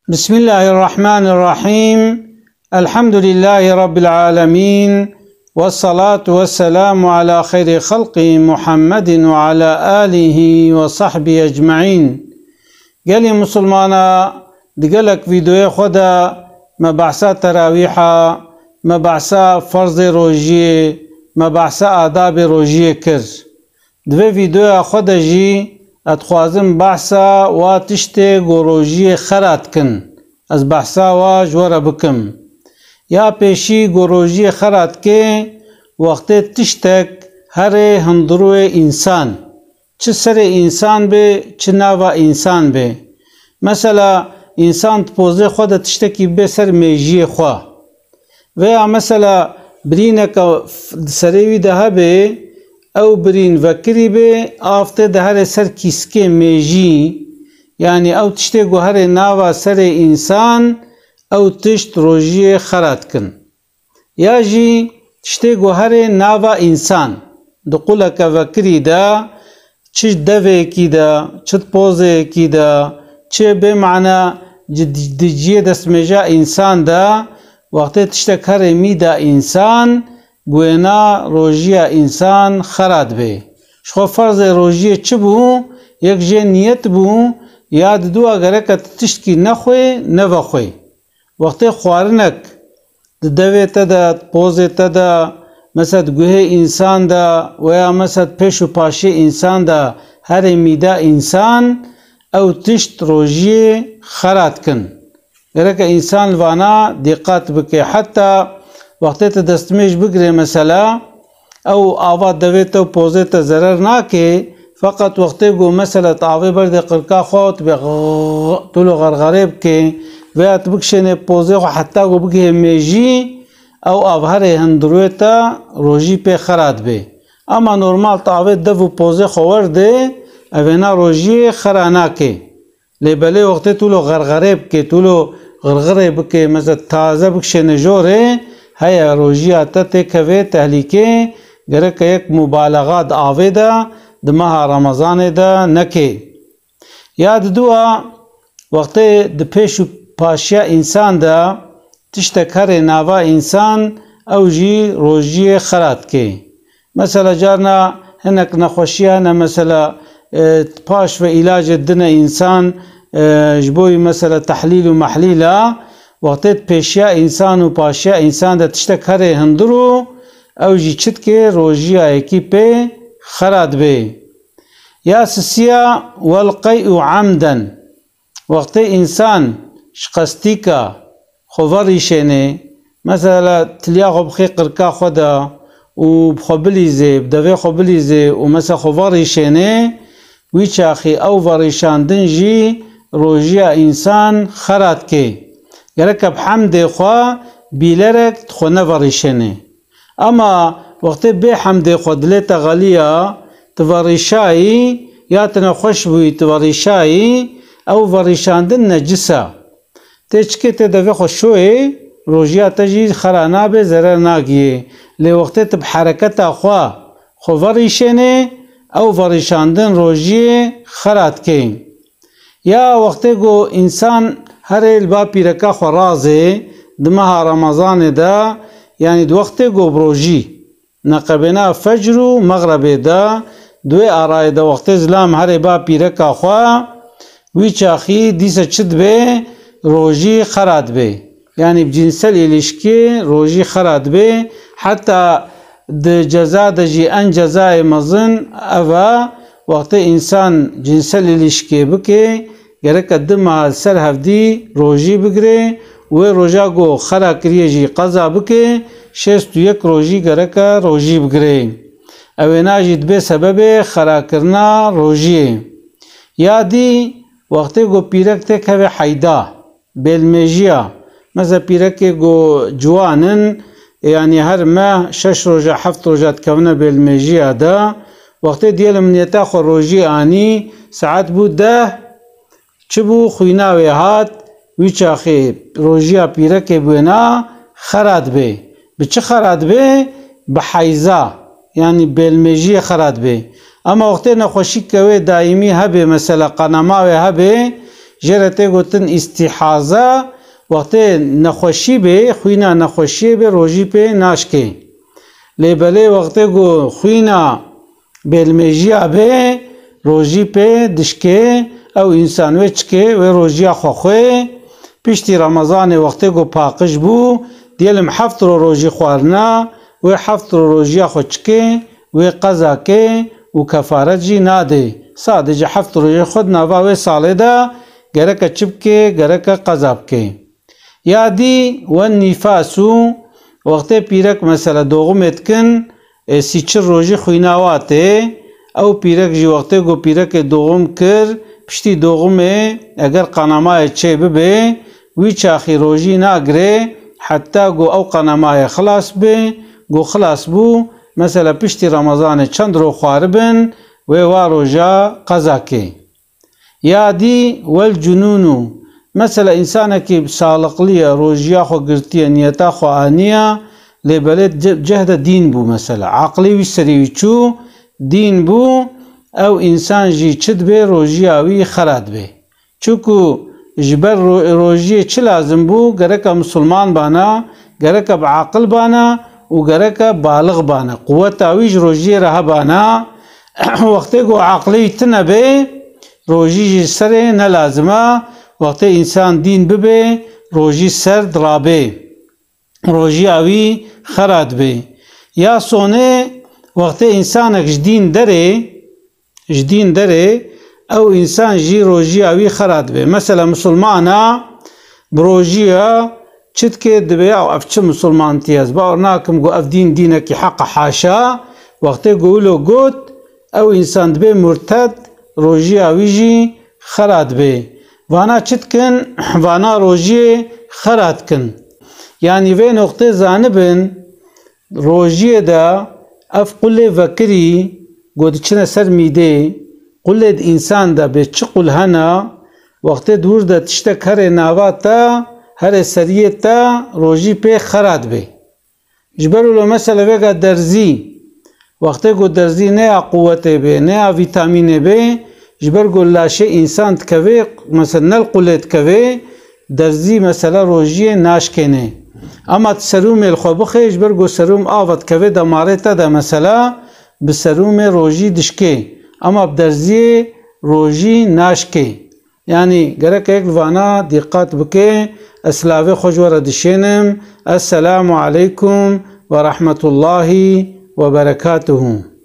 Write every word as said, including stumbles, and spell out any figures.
Bismillahirrahmanirrahim. Elhamdülillahi Rabbil alemin. Ve salatu ve selamu ala hayri halqi Muhammedin ve ala alihi ve sahbihi ecmaîn. Gelê Musulmana, di gelek vîdeoyê xwe de me behsa terawîha, me behsa ferzê rojiyê, me behsa adabê rojiyê kir. Di vê vîdeoya xwe de jî ez dixwazim behsa wa tiştê ku rojiyê xera dikin, ez behsa wa ji we re bikim. Ya pêşî ku rojiyê xera dike, wextê tiştek herê hundirûyê însan, çi serê însan bê, çi nava însan bê. Mesela, însan di pozê xwe de tiştekî bê ser mêjiyê xwe. Veya mesela birîneke f-, di serê wî de hebe, ew birîn vekirî bê, av tê de herê ser kîskê mêjî, yanî ew tiştê ku herê nava serê însan, ew tişt rojiyê xera dikin. Ya jî tiştê ku herê nava însan, di quleke vekirî de, çi deveyekî de, çi pozeyekî de, çi bê mana ci-, di ciyê destmêja însan de, wextê tiştek herê mîda însan, guêna rojiya însan xera dibe. Ji xwe ferzê rojiyê çi bû? Yek jê niyet bû, ya diduwa gereke tu tiştkî nexwê, nevexwê. Wextê xwarinek di devê te de, di pozê te de, mesela di guhê însan de, veya mesela di pêş û paşê însan de herê mîda însan, ew tişt rojiyê xera dikin. Gereke însan li vana dîqat bike. Heta wextê tu destmêj bigirê mesela, ew ava devê te û pozê te zerer nake, feqet wextê ku mesela tu avê berdê qirka xwe û tu bê ğ-, tu lo xerxerê bike, veya tu bikişênê pozê xwe heta ku bigihê mêjî, ew av herê hundirûyê te rojî pê xera dibe. Ama normal tu avê dev û pozê xwe werdê, evêna rojiyê xera nake. Lê belê wextê tu lo xerxerê bike, tu lo xirxirê bike, mesela taze bikişêne jorê, heye rojiya te têkeve tehlîkê, gereke yek mubalexa di avê de, di meha Remezanê de neke. Ya diduwa, wextê di pêş û paşiya însan de tiştek herê nava însan, ew jî rojiyê xera dike. Mesela carna hinek nexweşiya hene, mesela, e, paş ve îlacê dine însan, e, ji bo wî mesela tehlîl û mehlîla, wextê di pêşiya însan û paşiya însan de tiştek herê hundir û ew jî çi dike, rojiya yekî pê xera dibe. Ya sisiya, wel qey'u amden. Wextê însan ji qestîka xwe verîşênê, mesela tiliya xwe bixê qirka xwe de û bi xwe bilîzê, bi devê xwe bilîzê û mesela xwe verîşênê, wî çaxî ew verîşandin jî rojiya însan xera dike. Gereke bi hemdê xwe bîlerek di xwe neverîşênê. Ama wextê bê hemdê xwe dilê te xeliya, tu verîşayî, ya tu nexweş bûyî, tu verîşayî, ew verîşandin necis e. Tê çikê tê devê xwe şoyê, rojiya te jî xera nabe, zerer nagiyê. Lê wextê tu bi hereketa xwe, xwe verîşênê, ew verîşandin rojiyê xera dike. Ya wextê ku însan herê li ba pîreka xwe razê, di meha Remezanê de, yanî di wextê ku bi rojî, neqebêna fecr û mexrebê de, di wê arayê de wextê zilam herê ba pîreka xwe, wî çaxî dîse çi dibe, rojî xera dibe. Yanî bi cînsel îlişkî rojî xera dibe. Heta di ceza de jî en cezayê mezin ev e, wextê însan cînsel îlişkê bike, gereke du meha ser hevdî rojî bigire, wê roja ku xera kiriye jî qeza bike, şêst û yek rojî gereke rojî bigire. Ewêna jî dibe sebebê xerakirina rojiyê. Ya dî, wextê ku pîrek têkeve heyda, bêlmêjiya. Mesela pîrekê ku ciwan in, yanî her meh şeş roja, heft roja dikevine bêlmêjiya de. Wextê diyelim niyeta xwe rojî anî, saet bû deh, çi bû, xwîna wê hat, wî çaxê rojiya pîrekê bi wêna xera dibe. Bi çi xera dibe? Bi heyza, yanî bêlmêjiyê xera dibe. Ama wextê nexweşîke wê daîmî hebe, mesela qenema wê hebe, Jê re tê gotin îstîhaza, wextê nexweşî bê, xwîna nexweşiyê bê, rojî pê naşkê. Lê belê wextê ku xwîna bêlmêjiya bê, rojî pê dişkê, ew însan wê çikê, wê rojiya xwe xwê. Piştî Remezanê wextê ku paqij bû, diyelim heft ro rojî xwarina, wê heft ro rojiya xwe çikê, wê qeza kê û kefaret jî nadê. Sadece heft rojê xwe di nava wê salê de gereke çi bikê, gereke qeza bikê. Ya dî we nîfasû, wextê pîrek mesela doğumê dikin, e, sî çil rojî xwîna wa tê. Ew pîrek jî wextê ku pîrekê doğum kir, piştî doğumê eger qanamayê çê bibe, wî çaxî rojî nagirê, heta ku ew qanamayê xilas be, ku xilas bû, mesela piştî Remezanê çend ro xwaribin, wê wa roja qeza kê. Ya dî wel cunûnû. Mesela însanekî saliqlî ye, rojiya xwe girtiye, niyeta xwe aniye, lê belê ce-, cehde dîn bû mesela. Aqilê wî serê wî çû, dîn bû, ew însan jî çi dibe, rojiya wî xera dibe. Çunku ji ber ro-, rojiyê çi lazim bû? Gereka misilman bana, gereka bi aqil bana û gereka balix bana. Quweta wî ji rojiyê re hebana. Wextê ku aqilê wî tune be, rojî jî serê ne lazim e. Wextê însan dîn bibe, rojî ser dirabe. Rojiya wî xera dibe. Ya sonê, wextê însanek ji dîn derê, ji dîn derê, ew însan jî rojiya wî xera dibe. Mesela misilmana bi rojiya çi dike, dibe ya ev çi misilmantî ye? Ez bawer nakim ku ev dîn dînekî heq e, haşa. Wextê ku wilo got, ew însan dibe murted, rojiya wî jî xera dibe. Vana çi dikin? Vana rojiyê xera dikin. Yanî vê noqtê zanibin, rojiyê de ev qulê vekirî ku diçine ser mîdê, qulê di însan de bê çi qul hene, wextê di wir de tiştek herê nava te, herê seriyê te, rojî pê xera dibe. Ji ber wilo mesela vêga derzî, wextê ku derzî ne ya quwetê bê, ne ya vîtamînê bê, ji ber ku laşê însan dikeve, mesela nel qulê dikeve, derzî mesela rojiyê naşkêne. Ama tu serûmê li xwe bixê, ji ber ku serûm ava dikeve demarê te de mesela, bi serûmê rojî dişkê. Ama bi derziyê rojî naşkê. Yanî gerek yek li vana dîqat bike, ez silavê xwe ji we re dişênim. Esselamu aleykum ve rahmetullahi ve berekatuhu.